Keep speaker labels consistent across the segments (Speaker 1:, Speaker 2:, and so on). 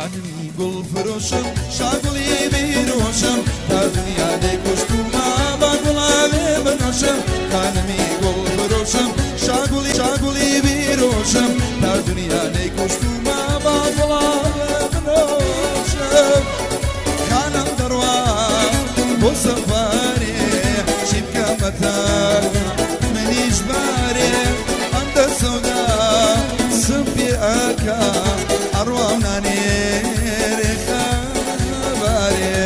Speaker 1: خانمی گوڵ فرۆشم، شاگوڵی بیرۆشم، تا دنیا دەیکوشتومە با گوڵاوێ بنۆشم. خانمی گوڵ فرۆشم، شاگوڵی شاگوڵی بیرۆشم، تا دنیا دەیکوشتومە با گوڵاوێ بنۆشم. خانم دەڕوا بۆ سەفارێ، چی بکەم بەتا منیش بارێ، ئەم دەسەودا سم پێ ئەکا، ئەڕوام نانێرێ خەبارێ.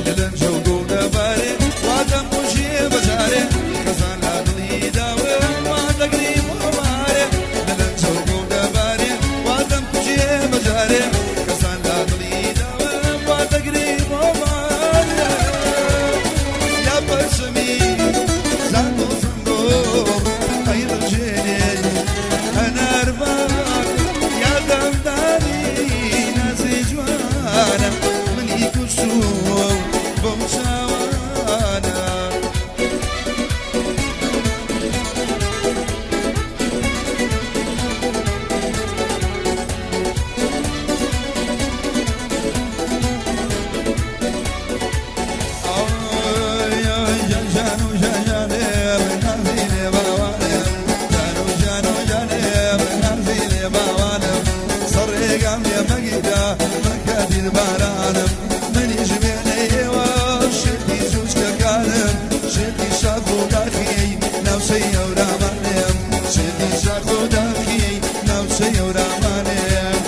Speaker 1: لە لەنجە و گوڵ دەبارێ، وا دەمکوژێ بەجارێ، خەزان لە دڵی داوێ، وا دەگری بۆ مارێ. لە لەنجە و گوڵ دەبارێ، وا دەمکوژێ بەجارێ، خەزان لە دڵی داوێ، وا دەگری بۆ مارێ. یا پەرچەمی زانگۆ زەنگۆ ئەی ڕژێنێ هەناربان، یا دەمدانی نازی جوانە، منی کوشتووە و بەم چاوانە. سەڕێگام لێ مەگیرە، مەکە دیلبارانم، منیش وێنەیەوە شێتی جوچکەکانم، شێتی شاخ و داخی ناوچەی ئەورامانێم، شێتی شاخ و داخی ناوچەی ئەورامانێم.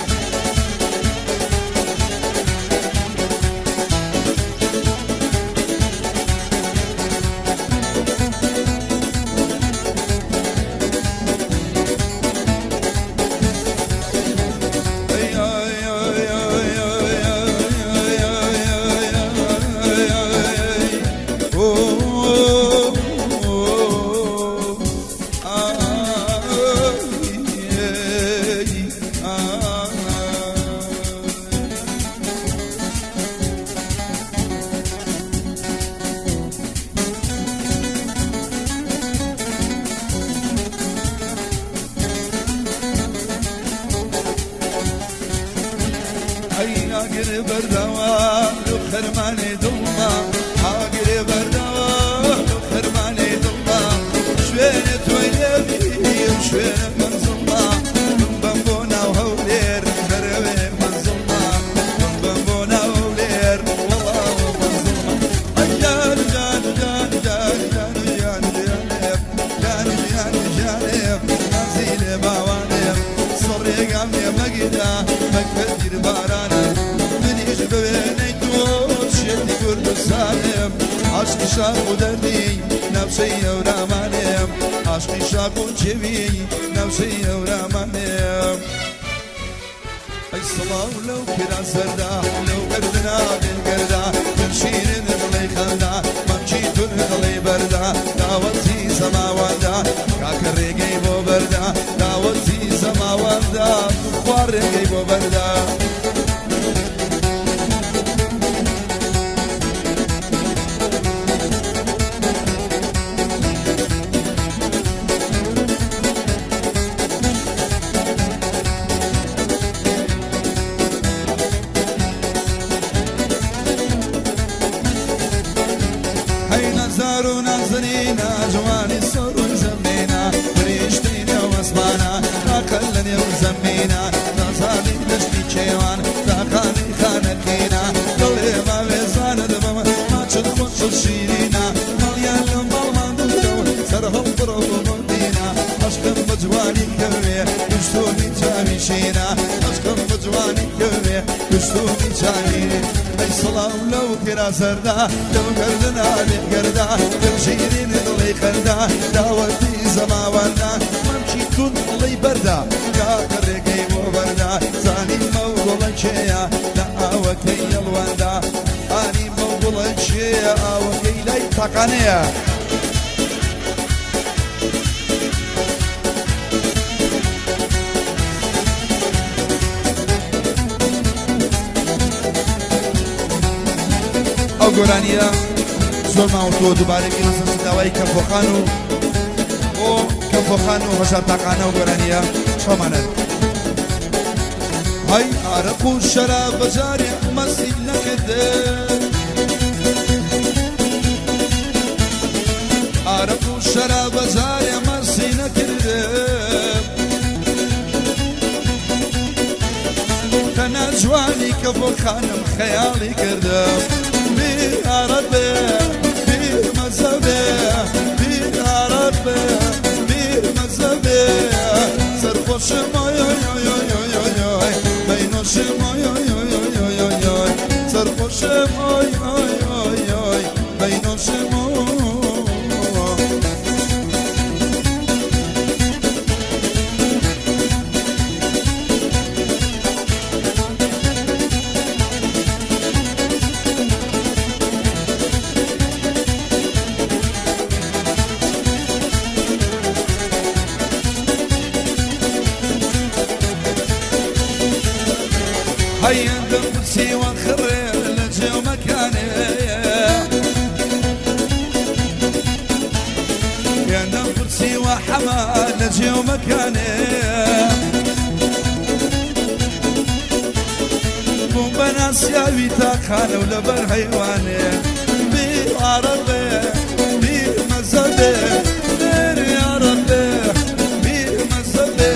Speaker 1: ئەی ئاگر بەرداوە لەو خەرمانێ دڵما، ئاگرێ بەرداوە لەو خەرمانێ دڵما، شوێنێ تۆی لێبیم شوێنە مەنزڵما، بمبەم بۆ ناو هەولێر بەرەوێ مەنزڵما، بمبەم بۆ ناو هەولێر وەڵاوە مەنزڵما. ئەی جان جان جان جان جان جان جانێ جان جان جانێ نازی لێ باوانێ، سەڕێگام لێ مەگیرە مەکە دیربارانە، منیش بوێنەی تۆ شێتی کوردستانێم، عاشقی شاخ و دەردی ناوچەی ئەورامانێم، عاشقی شاخ و چێوی ناوچەی ئەورامانێم. ئەی سڵاو لەو کرا سەردا، لەو گەردنا بێگەردا، شیرن دڵی خەندا، مەمچی تون دڵی بەردا، داوەتی زەماواندا کاکە ڕێگەی بۆ بەردا، داوەتی زەماواندا خوا ڕێگەی بۆ بەردا. هەی نازار و نازنینە، جوانی سەر و زەمینە، فریشتەی نێو ئەسمانە، تاقە لە نێو زەمینە، نازانی دەشتی کێوان، تاقانی خانەقینە، دڵێ باوێزانت بم، ماچت خۆش و شیرینە، ماڵیان لە ماڵمان دوورە و سەر هەڵبڕە و مردینە، عەشقم بە جوانی کەوێ کوشتومی چاوی شینە، عەشقم بە جوانی کەوێ کوشتومی چاوی. ئەی سڵاو لەو کرا زەردا، لەو گەردنا بێ گەردا، دڵ شیرین دڵی خەندا، داوەتی زەماوەندا، مەمکی توند دڵی بەردا، کاکە ڕێگەی بۆ بەردا، زانیم ئەو گوڵە کێیە لە ئاوەکەی یەڵواندا، ئانیم ئەو گوڵە کێیە ئاوەکەی لای تاقانەیە. ئەو گۆرانیە زۆر ماوەتەوە دووبارە بینەسەر داوای کەفۆخان و بۆ کەفۆخان و هەژار تاقانە و گۆرانیە چۆمانن. هەی ئارەق و شەراب بەجارێ مەستی نەکردێ، ئارەق و شەراب بەجارێ مەستی نەکردێ، تەنە جوانی کە بۆ خانم خەیاڵی کردم. بیر ئارەق بێ بیر مەزە بێ، بیر ئارەق بێ بیر مەزە بێ، سەرخۆشم ئۆی ئۆی ئۆی ئۆی ئۆی ئۆی ئۆی، مەینۆشم ئۆی ئۆی ئۆی ئۆی ئۆی ئۆی ئۆی، سەرخۆشم ئۆی ئۆی ئۆی ئۆی، مەینۆشم ئۆ. هەیەندم پرسیوە خڕێ لە جێ و مەکانێ، هێندەم پرسیوە حەمە لە جێ و مەکانێ، بووم بە ناسیاوی تاقانە و لەبەر هەیوانێ. بیر ئارەق بێ بیر مەزە بێ، بیر ئارەق بێ بیر مەزە بێ،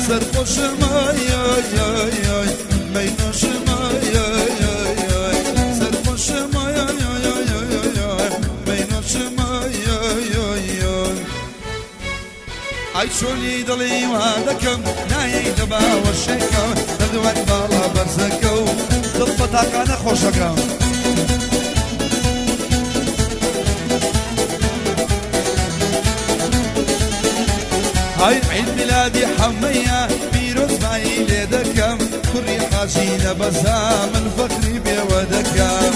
Speaker 1: سەرخۆشم ئای ئای ئای ئای، مەینۆشم ئای ئای ئای ئای، سەرخۆشم ئای ئای ئای ئای ئای ئای، مەینۆشم ئای ئای ئای ئای. ئای چۆنی دڵی وا دەکەم نایەی لە باوەشێکەم، لە دوای باڵا بەرزەکە و دڵ بە تاقانە خۆشەکەم. ئای عید میلادی حەمەیە پیرۆزبایی لێ دەکەم، کوڕی حاجی لە بەزا من فەخری پێوە دەکەم.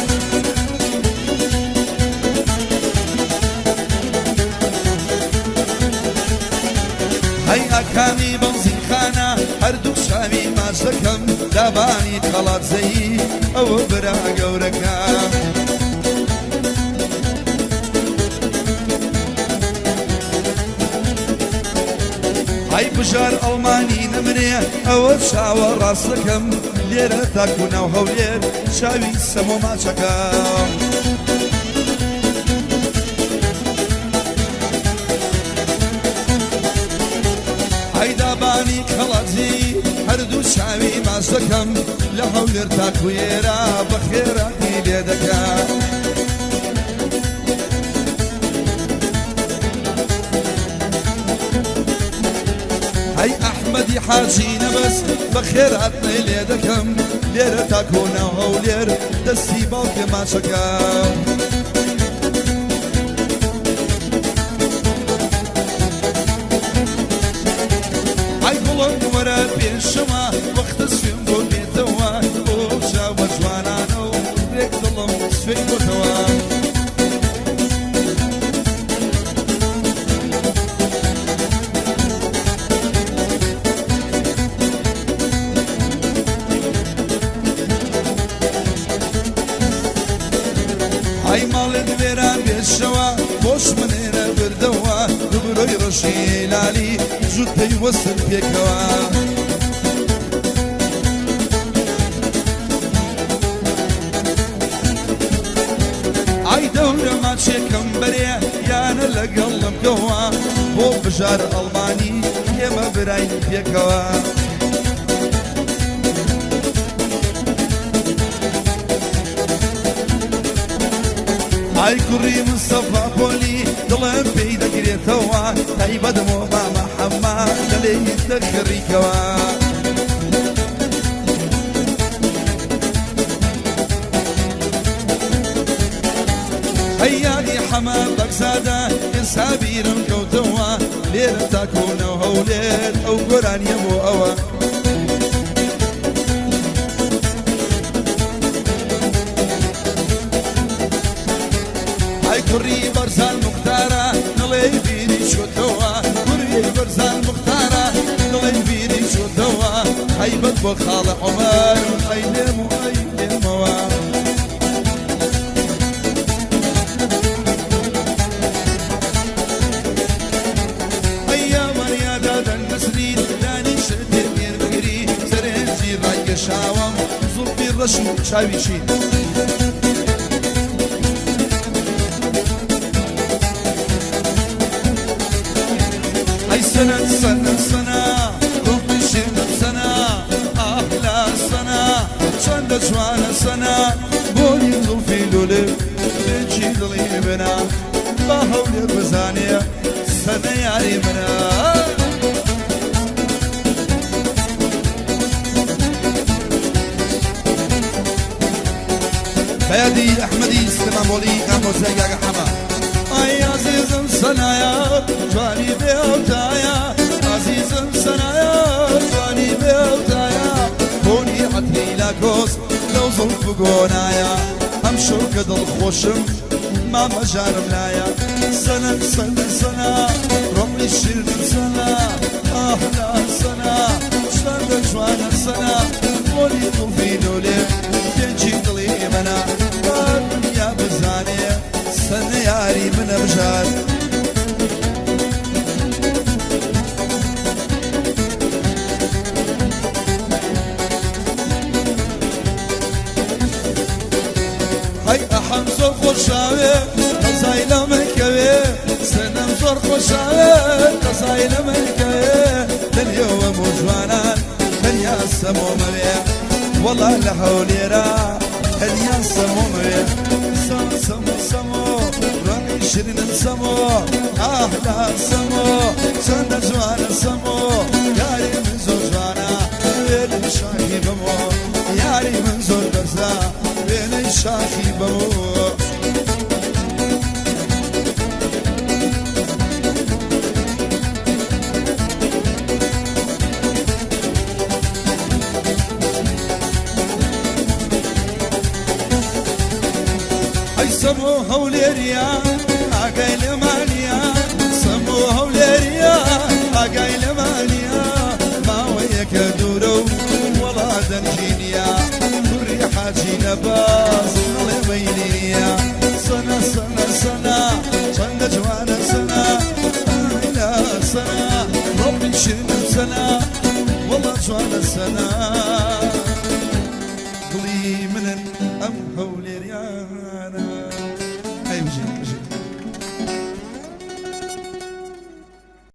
Speaker 1: هەی ئاکامی بەنزینخانە هەردوو چاوی ماچ دەکەم، دابانی قەڵادزەیی ئەوە برا گەورەکەم. ئای بژار ئەڵمانی نەمرێ ئەوە چاوە ڕاست دەکەم، لێرە تاکو ناو هەولێر چاوی سەمۆ ماچەکەم. ئای دابانی قەڵادزی هەردوو چاوی ماچ دەکەم، لە هەولێر تاکو ئێرە بەخێراتی لێ دەکەم. هەی ئەحمەدی حاجی نەبەس بەخێراتنەی لێ دەکەم، لێرە تاکو ناو هەولێر دەستی باوکێ ماچەکەم. ئای گوڵم وەرە پێشەوە وەختە سوێم بۆ بێتەوە، بۆ چاوە جوانانە و ڕێک دڵم سوێی بۆتەوە. ئای ماڵێت وێران بێشەوە بۆش منێنە بردەوە، دوبرۆی ڕەشی لالی زوو پەیوەستن پێکەوە. ئای دەورە ماچێکم بەرێ یانە لەگەڵم کەوە، بۆ بژار ئەڵمانی ئێمە براین پێکەوە. ئای کوڕی مستەفا پۆلی دڵم پێی دەگرێتەوە، تایبەت بۆ مامە حەمە دەلێی دەخڕیکەوە. ئەی یادی حەمە بەگزادە ئێستا بیرم کەوتەوە لێرە تاکو ناو هەولێر ئەو گۆرانیە بۆ ئەوە. ئەی کوڕی بەرزان موختارە دڵێ بیری چۆتەوە کوڕی بەرزان موختارە دڵێ بیری چۆتەوە هەیبەت بۆ خاڵە عومەر ئەی لێم و ئەی لێمەوە. ئەی یاوەر یا دادەن نەسرین دانیشە تێمێن بگری سەرنجی ڕایکێشاوم زوڵفی ڕەش و چاوی شین. ئەی سەنە سەنە سەنە ڕۆحی شیرنم سەنە ئاخ لە سەنە چەندە جوانە سەنە بۆنی زوڵفی لولێ بێکی دڵی منە با هەولێر بزانێ سەنە یاری منە. بەیادی ئەحمەدی سلێمانبۆڵی ئامۆزای گاگە حەمە. ئای ئازیزم سەنایا جوانی بێ هاوتایە ئازیزم سەنایا جوانی بێ هاوتایە بۆنی عەتری لاکۆس لەو زوڵف و گۆنایە ئەمشەو کە دڵخۆشم مامە ژارم لایە سەنە سەنە سەنە ڕۆحی شیرنم سەنە ئاه لا سەنە چەندە جوانە سەنە بۆنی زوڵفی لۆلێ گەنجی دڵی منە با دنیا بزانێ سەنە یاری منە بژار. هەی ئەحەم زۆر خۆشاوێ قەزای لە من کەوێ سەنەم زۆر خۆشاوێ قەزای لە من کەوێ دنیەوە بۆ جوانان تەنیا سەمۆمەوێ وەڵا لە هەولێرا تەنیا سەمۆمەوێ سەمۆ سەمۆ سەمۆ ڕەنگی شیرینم سەمۆ ئاه لە سەمۆ چەندە جوانە سەمۆ یاری من زۆر جوانە وێنەی شاخی بەمۆ یاری من زۆر بەرزە وێنەی شاخی بەمۆ. ئەی سەمۆ هەولێریە ئاگای لێمانە سەمۆ هەولێریە ئاگای لێمانە ماوەیەکە دوورە و وەڵا دەنگی نییە کوڕی حاجی نەباز نەڵێ مەیلی نییە سەنە سەنە سەنە چەندە جوانە سەنە ئای لا سەنە ڕۆحی شیرینم سەنە وەڵا جوانە سەنە دڵی منن ئەم هەولێریانە.